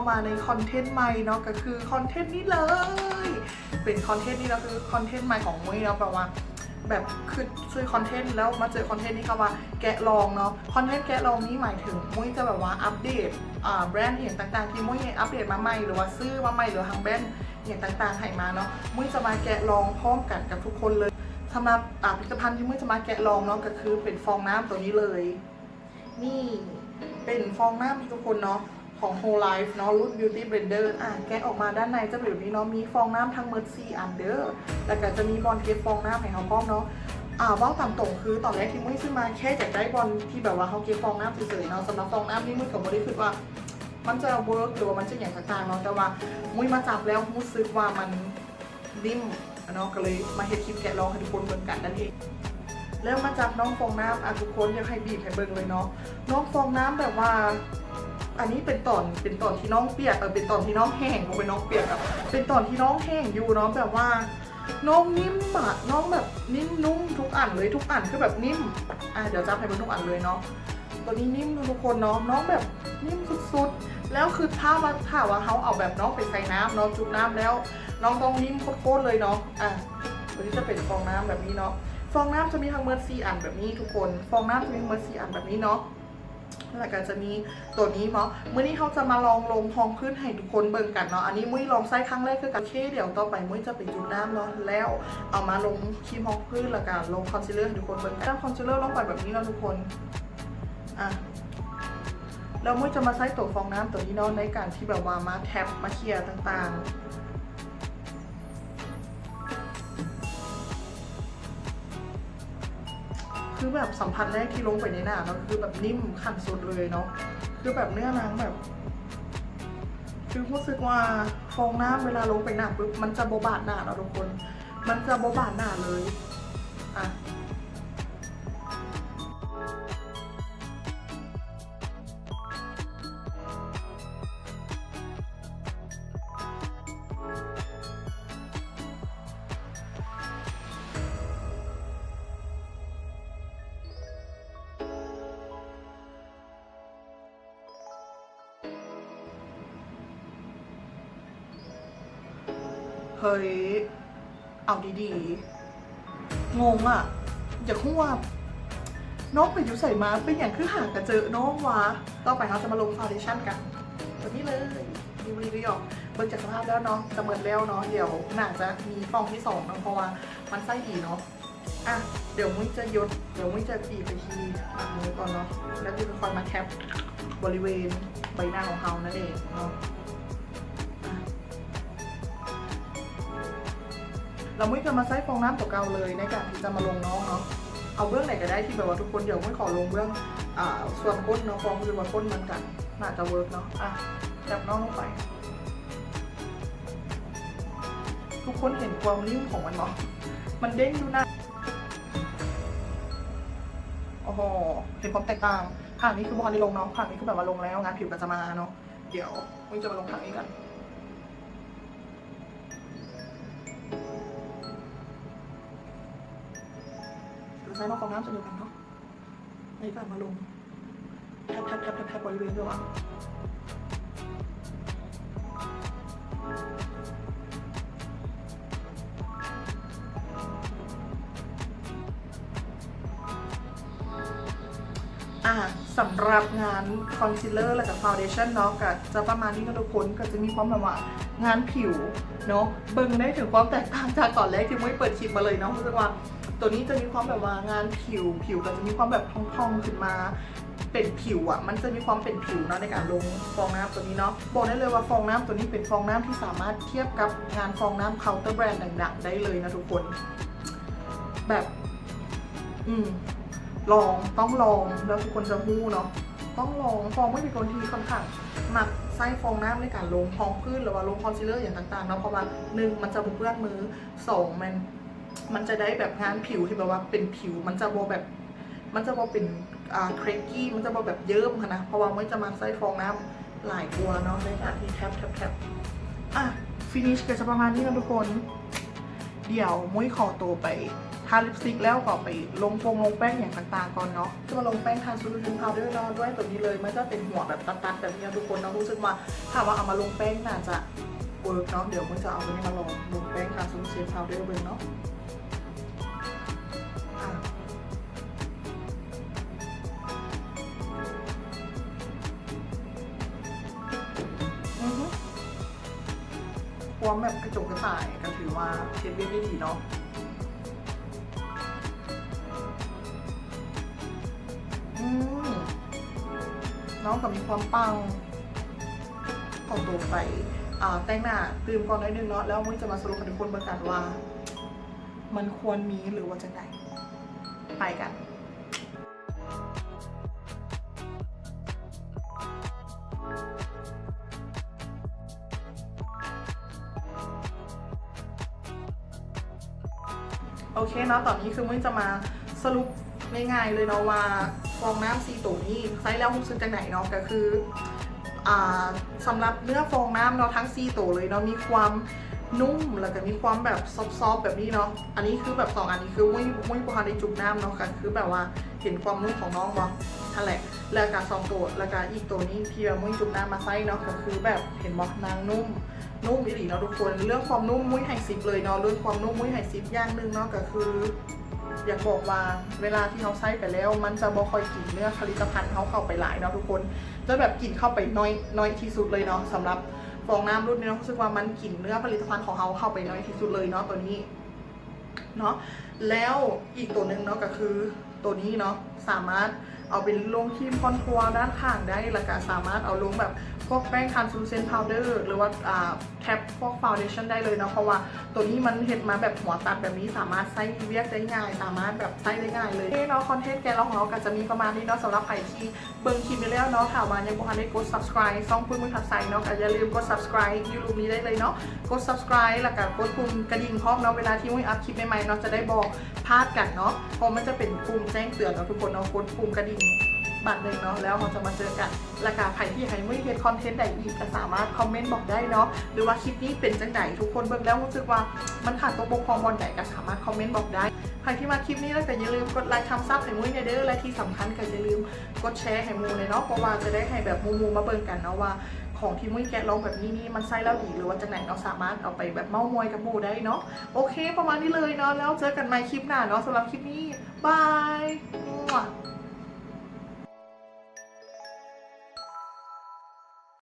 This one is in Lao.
ມາໃນຄອນເທັນໃໝ່ເນາະ ກໍຄືຄອນເທັນນີ້ເລີຍ ເປັນຄອນເທັນນີ້ເນາະ ຄືຄອນເທັນໃໝ່ຂອງມຸ້ຍເນາະ ແບບວ່າ ແບບຄິດຊື້ຄອນເທັນແລ້ວມາເຈີຄອນເທັນນີ້ ເຂົາວ່າແກະລອງເນາະ. ຄອນເທັນແກະລອງນີ້ໝາຍເຖິງມຸ້ຍຈະແບບວ່າອັບເດດ ອ່າ ແບຣນອີ່ຫຍັງຕ່າງໆ ທີ່ມຸ້ຍອັບເດດມາໃໝ່ ຫຼືວ່າຊື້ມາໃໝ່ ຫຼືວ່າທາງແບຣນອີ່ຫຍັງຕ່າງໆໃຫ້ມາເນາະ ມຸ້ຍຈະມາແກະລອງພ້ອມກັນກັບທຸກຄົນເລີຍ. ສຳລັບ ອ່າ ຜະລິດຕະພັນທີ່ມຸ້ຍຈະມາແກະລອງເນາະ ກໍຄືເປັນຟອງນ້ຳໂຕນີ້ເລີຍ. ນີ້ເປັນຟອງນ້ຳທຸກຄົນເນາະ ຂອງ Whole Life ເນາະ ລຸ້ນ Beauty Blender. ອາ ແກະອອກມາດ້ານໃນຈະເປັນແບບນີ້ເນາະ ມີຟອງນ້ຳທັງໝົດສີ່ອັນເດີ ແລ້ວກໍຈະມີບ່ອນເກັບຟອງນ້ຳໃຫ້ເຮົາພ້ອມເນາະ. ອາ ເວົ້າຕາມຕົງຄືຕອນແລກທີ່ມຸ້ຍຊື້ມາ ແຄ່ຢາກໄດ້ບ່ອນທີ່ແບບວ່າເຮົາເກັບຟອງນ້ຳເສີຍໆເນາະ. ສຳລັບຟອງນ້ຳນີ້ມຸ້ຍກໍບໍ່ໄດ້ຄິດວ່າມັນຈະເວີກ ຫຼືວ່າມັນຈະຫຍັງຕ່າງໆເນາະ ແຕ່ວ່າມຸ້ຍມາຈັບແລ້ວຮູ້ສຶກວ່າມັນ ນິ້ມເນາະ ກໍເລີຍມາເຮັດຄລິບແກະລອງໃຫ້ທຸກຄົນເບິ່ງກັນນັ້ນເອງ. ເລີ່ມມາຈາກນ້ອງຟອງນ້ຳ ອາ ທຸກຄົນ ຢາກໃຫ້ບີບໃຫ້ເບິ່ງເລີຍເນາະ ນ້ອງຟອງນ້ຳແບບວ່າ ອັນນີ້ເປັນຕອນ ເປັນຕອນທີ່ນ້ອງປຽກ ເອີ ເປັນຕອນທີ່ນ້ອງແຫ້ງ ບໍ່ແມ່ນນ້ອງປຽກ ເປັນຕອນທີ່ນ້ອງແຫ້ງຢູ່ເນາະ ແບບວ່ານ້ອງນິ້ມອະ ນ້ອງແບບນິ້ມນຸ້ມທຸກອັນເລີຍ ທຸກອັນຄືແບບນິ້ມ. ອາ ດຽວຈັບໃຫ້ເບິ່ງທຸກອັນເລີຍເນາະ. ຕົວນີ້ນິ້ມທຸກຄົນເນາະ ນ້ອງແບບນິ້ມສຸດໆ ແລ້ວຄືຖ້າວ່າ ຖ້າວ່າເຮົາເອົາແບບນ້ອງໄປໃສ່ນ້ຳເນາະ ຈຸບນ້ຳແລ້ວ ນ້ອງຕ້ອງນິ້ມໂຄດໆເລີຍເນາະ. ອາ ຕົວນີ້ຈະເປັນຟອງນ້ຳແບບນີ້ເນາະ ຟອງນ້ຳຈະມີທັງໝົດສີ່ອັນແບບນີ້ທຸກຄົນ ຟອງນ້ຳຈະມີທັງໝົດສີ່ອັນແບບນີ້ເນາະ ແລ້ວກໍຈະມີຕົວນີ້ເນາະ. ມື້ນີ້ເຮົາຈະມາລອງລົງຮອງພື້ນໃຫ້ທຸກຄົນເບິ່ງກັນເນາະ ອັນນີ້ມຸ້ຍລອງໃຊ້ຄັ້ງແລກຄືກັນ. ໂອເຄ ດຽວຕໍ່ໄປມຸ້ຍຈະໄປຈຸບນ້ຳເນາະ ແລ້ວເອົາມາລົງຄຣີມຮອງພື້ນ ແລ້ວກໍລົງຄອນຊີລເລີໃຫ້ທຸກຄົນເບິ່ງກັນ. ເຕີມຄອນຊີເລີລົງໄປແບບນີ້ເນາະທຸກຄົນ. ອາ ແລ້ວມຸ້ຍຈະມາໃຊ້ຕົວຟອງນ້ຳຕົວນີ້ເນາະ ໃນການທີ່ແບບວ່າມາແທັບ ມາເຄຍຕ່າງໆ ຄືແບບສຳຜັດແລກທີ່ລົງໄປໃນໜ້າເນາະ ຄືແບບນິ້ມຂັ້ນສຸດເລີຍເນາະ ຄືແບບເນື້ອນາງແບບ ຄືຮູ້ສຶກວ່າຟອງນ້ຳເວລາລົງໄປໜ້າປຶບ ມັນຈະບໍ່ບາດໜ້າເນາະທຸກຄົນ ມັນຈະບໍ່ບາດໜ້າເລີຍ. ອາ ເຮີ້ຍ ເອົາດີໆ ງົງອະ ຢາກຮູ້ວ່ານ້ອງໄປຢູ່ໃສມາ ເປັນຫຍັງຄືຫາກະເຈີນ້ອງວະ. ຕໍ່ໄປເຮົາຈະມາລົງຟາວເດຊັນກັນ ຕົວນີ້ເລີຍ ມີບຣີກອອກ ເບິ່ງຈາກສະພາບແລ້ວເນາະ ຈະໝົດແລ້ວເນາະ ດຽວໜ້າຈະມີຟອງທີສອງເນາະ ເພາະວ່າມັນໃຊ້ດີເນາະ. ອະ ດຽວມຸ້ຍຈະຢົດ ດຽວມຸ້ຍຈະບີບໄປທີ່ຫຼັງມືກ່ອນເນາະ ແລ້ວຈະຄ່ອຍມາແທັບບໍລິເວນໃບໜ້າຂອງເຮົານັ້ນເອງເນາະ. ອະ ແລ້ວມຸ້ຍກໍມາໃຊ້ຟອງນ້ຳຕົວເກົ່າເລີຍໃນການທີ່ຈະມາລົງນ້ອງເນາະ ເອົາເບື້ອງໃດກໍໄດ້ທີ່ແບບວ່າທຸກຄົນ ດຽວມຸ້ຍຂໍລົງເບື້ອງ ອາ ສ່ວນກົ້ນເນາະ ເພາະຮູ້ສຶກວ່າກົ້ນມັນກໍໜ້າຈະເວີກເນາະ. ອະ ແທັບນ້ອງລົງໄປ ທຸກຄົນເຫັນຄວາມນິ້ມຂອງມັນບໍ່? ມັນເດ້ງຢູ່ໜ້າ ໂອ້ໂຫ ເຫັນຄວາມແຕກຕ່າງ. ຂ້າງນີ້ຄືບໍ່ທັນໄດ້ລົງເນາະ ຂ້າງນີ້ຄືແບບວ່າລົງແລ້ວ ງານຜິວກໍຈະມາເນາະ. ດຽວມຸ້ຍຈະມາລົງຂ້າງນີ້ກັນ ໃຊ້ນ້ອງຟອງນ້ຳເຊັ່ນດຽວກັນເນາະ. ໃນການມາລົງແທັບໆໆໆ ບໍລິເວນເດີວ່າ ອາ ສຳລັບງານຄອນຊີລເລີ ແລ້ວກໍຟາວເດຊັນເນາະ ກໍຈະປະມານນີ້ເນາະທຸກຄົນ ກໍຈະມີຄວາມແບບວ່າງານຜິວເນາະ ເບິ່ງໄດ້ເຖິງຄວາມແຕກຕ່າງຈາກຕອນແລກທີ່ມຸ້ຍເປີດຄລິບມາເລີຍເນາະ ຮູ້ສຶກວ່າ ຕົວນີ້ຈະມີຄວາມແບບວ່າງານຜິວ ຜິວກໍຈະມີຄວາມແບບຜ່ອງໆຂຶ້ນມາ ເປັນຜິວອະ ມັນຈະມີຄວາມເປັນຜິວເນາະ ໃນການລົງຟອງນ້ຳຕົວນີ້ເນາະ. ບອກໄດ້ເລີຍວ່າຟອງນ້ຳຕົວນີ້ເປັນຟອງນ້ຳທີ່ສາມາດທຽບກັບງານຟອງນ້ຳເຄົາເຕີແບຣນດັງໆໄດ້ເລີຍນະທຸກຄົນ ແບບ ອືມ ລອງ ຕ້ອງລອງ ແລ້ວທຸກຄົນຈະຮູ້ເນາະ ຕ້ອງລອງ. ເພາະວ່າເປັນຄົນທີ່ຂ້ອນຂ້າງມັກໃຊ້ຟອງນ້ຳໃນການລົງຮອງພື້ນ ຫຼືວ່າລົງຄອນຊີລເລີຫຍັງຕ່າງໆເນາະ ເພາະວ່າ ໜຶ່ງ ມັນຈະບໍ່ເປື້ອນມື ສອງ ມັນ ມັນຈະໄດ້ແບບງານຜິວທີ່ແບບວ່າເປັນຜິວ ມັນຈະບໍ່ແບບ ມັນຈະບໍ່ເປັນ ອ່າ ເຄຣກກີ້ ມັນຈະບໍ່ແບບເຍິ້ມຫັ້ນນະ ເພາະວ່າມັນຈະມັກໃຊ້ຟອງນ້ຳຫຼາຍກວ່າເນາະ ໃນການທີ່ແທັບໆໆ. ອ່ະ ຟິນິຊກໍຈະປະມານນີ້ເນາະທຸກຄົນ ດຽວມຸ້ຍຂໍໂຕໄປ ທາລິບສະຕິກແລ້ວກໍໄປລົງປົງລົງແປ້ງຫຍັງຕ່າງໆກ່ອນເນາະ. ຈະມາລົງແປ້ງ translucent powder ເນາະ ດ້ວຍໂຕນີ້ເລີຍ. ມັນຈະເປັນຫົວແບບຕັດໆແບບນີ້ເນາະທຸກຄົນເນາະ. ຮູ້ສຶກວ່າຖ້າວ່າເອົາມາລົງແປ້ງໜ້າຈະເວີກເນາະ. ດຽວເຮົາຈະເອົາໂຕນີ້ມາລອງລົງແປ້ງ translucent powder ເບິ່ງເນາະ. ອາ ອືຮຶ ຄວາມແບບກະຈົກກະຕ່າຍ ກໍຖືວ່າເຮັດວຽກໄດ້ດີເນາະ. ອືມ ນ້ອງກໍມີຄວາມປັງຂອງໂຕໄປ ອາ ແຕ່ງໜ້າຕື່ມກ່ອນໜ້ອຍໜຶ່ງເນາະ. ແລ້ວມື້ນີ້ຈະມາສະຫຼຸບໃຫ້ທຸກຄົນເບິ່ງກັນວ່າ ມັນຄວນມີ ຫຼືວ່າຈັ່ງໃດ. ໄປກັນ. ໂອເຄເນາະ ຕອນນີ້ຄືມື້ນີ້ຈະມາສະຫຼຸບງ່າຍໆເລີຍເນາະວ່າ ຟອງນ້ຳສີ່ໂຕນີ້ໃຊ້ແລ້ວຮູ້ສຶກຈັ່ງໃດເນາະ. ກໍຄື ອ່າ ສຳລັບເນື້ອຟອງນ້ຳເນາະ ທັງສີ່ໂຕເລີຍເນາະ ມີຄວາມນຸ້ມ ແລ້ວກໍມີຄວາມແບບຊອບໆແບບນີ້ເນາະ. ອັນນີ້ຄືແບບສອງອັນນີ້ຄື ມຸ້ຍ ມຸ້ຍບໍ່ທັນໄດ້ຈຸ່ມນ້ຳເນາະ ກໍຄືແບບວ່າເຫັນຄວາມນຸ້ມຂອງນ້ອງບໍ່? ຫັ້ນແຫຼະ. ແລ້ວກໍສອງໂຕ ແລ້ວກໍອີກໂຕນີ້ທີ່ວ່າມຸ້ຍຈຸ່ມນ້ຳມາໃຊ້ເນາະ ກໍຄືແບບເຫັນບໍ່? ນາງນຸ້ມ ນຸ້ມອີ່ຫຼີເນາະທຸກຄົນ. ເລື່ອງຄວາມນຸ້ມມຸ້ຍໃຫ້ສິບເລີຍເນາະ ເລື່ອງຄວາມນຸ້ມມຸ້ຍໃຫ້ສິບ. ຢ່າງໜຶ່ງເນາະ ກໍຄື ຢາກບອກວ່າເວລາທີ່ເຮົາໃຊ້ໄປແລ້ວ ມັນຈະບໍ່ຄ່ອຍກິນເນື້ອຜະລິດຕະພັນເຮົາເຂົ້າໄປຫຼາຍເນາະທຸກຄົນ ຈະແບບກິນເຂົ້າໄປໜ້ອຍ ໜ້ອຍທີ່ສຸດເລີຍເນາະ. ສຳລັບຟອງນ້ຳລຸ້ນນີ້ເນາະ ຮູ້ສຶກວ່າມັນກິນເນື້ອຜະລິດຕະພັນຂອງເຮົາເຂົ້າໄປໜ້ອຍທີ່ສຸດເລີຍເນາະ ໂຕນີ້ເນາະ. ແລ້ວອີກໂຕໜຶ່ງເນາະ ກໍຄືໂຕນີ້ເນາະ ສາມາດເອົາໄປລົງຄຣີມຄອນທົວດ້ານຂ້າງໄດ້ ແລ້ວກໍສາມາດເອົາລົງແບບພວກແປ້ງ translucent powder ຫຼືວ່າ ອ່າ ແທັບພວກ foundation ໄດ້ເລີຍເນາະ ເພາະວ່າໂຕນີ້ມັນເຮັດມາແບບຫົວຕັດແບບນີ້ ສາມາດໃຊ້ວຽກໄດ້ງ່າຍ ສາມາດແບບໃຊ້ໄດ້ງ່າຍເລີຍເນາະ. ຄອນເທັນແກະລອກຂອງເຮົາກໍຈະມີປະມານນີ້ເນາະ. ສຳລັບໃຜທີ່ເບິ່ງຄລິບນີ້ແລ້ວເນາະ ຖ້າວ່າຍັງບໍ່ທັນໄດ້ກົດ subscribe ຊ່ອງປຸ້ນມືທັກໄຊເນາະ ກໍຢ່າລືມກົດ subscribe ຢູ່ລຸ່ມນີ້ໄດ້ເລີຍເນາະ ກົດ subscribe ແລ້ວກໍກົດປຸ່ມກະດິ່ງພ້ອມເນາະ ເວລາທີ່ມຸ້ຍອັບຄລິບໃໝ່ໆເນາະ ຈະໄດ້ບໍ່ພາດກັນເນາະ ເພາະມັນຈະເປັນປຸ່ມແຈ້ງເຕືອນເນາະທຸກຄົນເນາະ. ກົດປຸ່ມກະດິ່ງບາດໜຶ່ງເນາະ ແລ້ວເຮົາຈະມາເຈີກັນ. ແລ້ວກະໃຜທີ່ໃຫ້ມຸ້ຍເຮັດຄອນເທັນໃດອີກ ກະສາມາດຄອມເມັນບອກໄດ້ເນາະ ຫຼືວ່າຄລິບນີ້ເປັນຈັ່ງໃດ ທຸກຄົນເບິ່ງແລ້ວຮູ້ສຶກວ່າມັນຂາດຕົກບົກຜ່ອງບ່ອນໃດ ກະສາມາດຄອມເມັນບອກໄດ້. ໃຜທີ່ມັກຄລິບນີ້ແລ້ວກະຢ່າລືມກົດໄລຄ໌ ທຳຊັບ ໃຫ້ມຸ້ຍແດ່ເດີ ແລະທີ່ສຳຄັນກະຢ່າລືມກົດແຊໃຫ້ໝູ່ແດ່ເນາະ ເພາະວ່າຈະໄດ້ໃຫ້ແບບໝູ່ໆມາເບິ່ງກັນເນາະວ່າ ຂອງທີ່ມຸ້ຍແກະລອງແບບນີ້ນີ້ ມັນໃຊ້ແລ້ວດີ ຫຼືວ່າຈັ່ງໃດເນາະ ສາມາດເອົາໄປແບບເມົາະມອຍກັບໝູ່ໄດ້ເນາະ. ໂອເຄ ປະມານນີ້ເລີຍເນາະ ແລ້ວເຈີກັນໃໝ່ຄລິບໜ້າເນາະ. ສຳລັບຄລິບນີ້ ບາຍ.